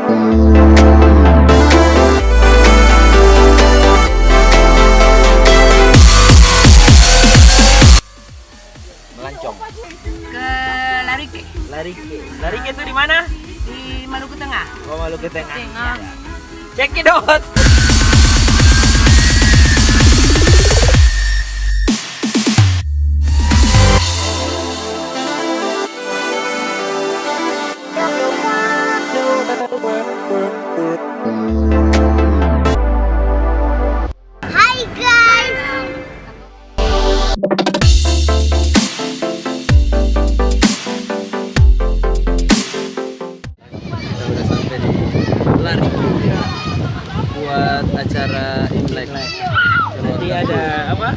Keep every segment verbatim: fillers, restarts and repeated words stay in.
Melancong. Ke Larike. Larike. Larike itu di mana? Di Maluku Tengah. Oh, Maluku Tengah. Tengah. Cekidot. Hai, guys. Kita udah sampai di Larike buat acara Imlek. Nanti ada apa?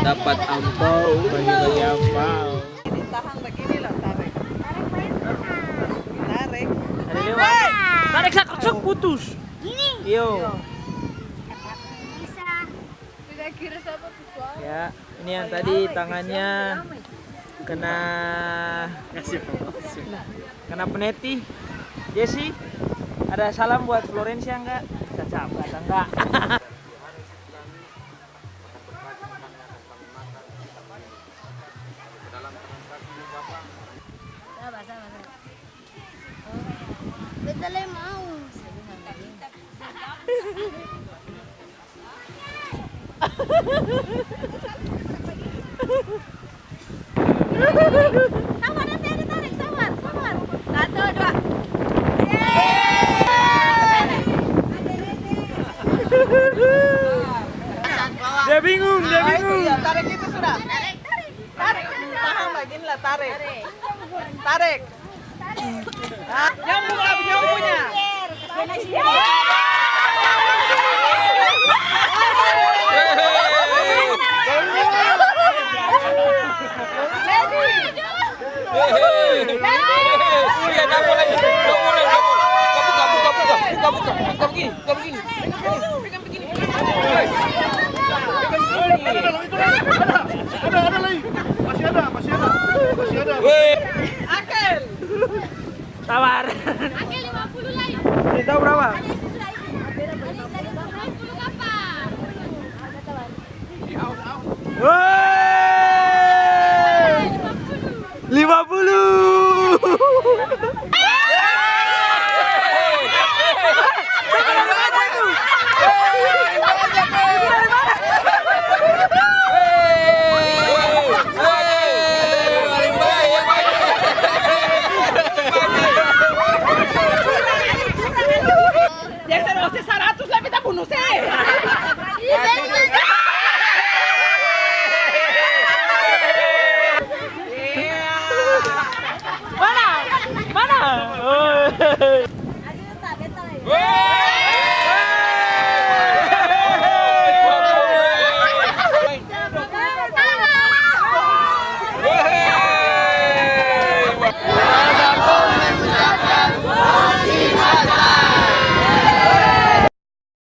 Dapat angpau, bagi-bagi angpau. Ini tahang begini lah, tarik. Tarik. Ada lewat. Tarik, sak, sak, putus. Gini. Yo. Bisa. Ya, ini yang tadi tangannya kena, kena peneti. Jesse, ada salam buat Florencia nggak? Cacap, kata nggak. Beta lai mau. Sabar, nanti ada tarik, sabar, sabar. Satu, dua. Yeay. Dia bingung, dia bingung. Tarik itu sudah. Tarik, tarik. Tarik, tahan begini lah, tarik. Tarik. Hah? Jang buka, jang punya. Buka, buka, buka, buka, buka, buka begini, buka begini. Ada, ada, ada lagi. Masih ada, masih ada. Masih ada. Weh. Akel. Sabar. Akel lima puluh lai. Ini tahu berapa? Ada isi sudah isi. Ada isi lima puluh apa? Weh. Lima puluh. Dia seng ose saratus lah, beta bunuh se.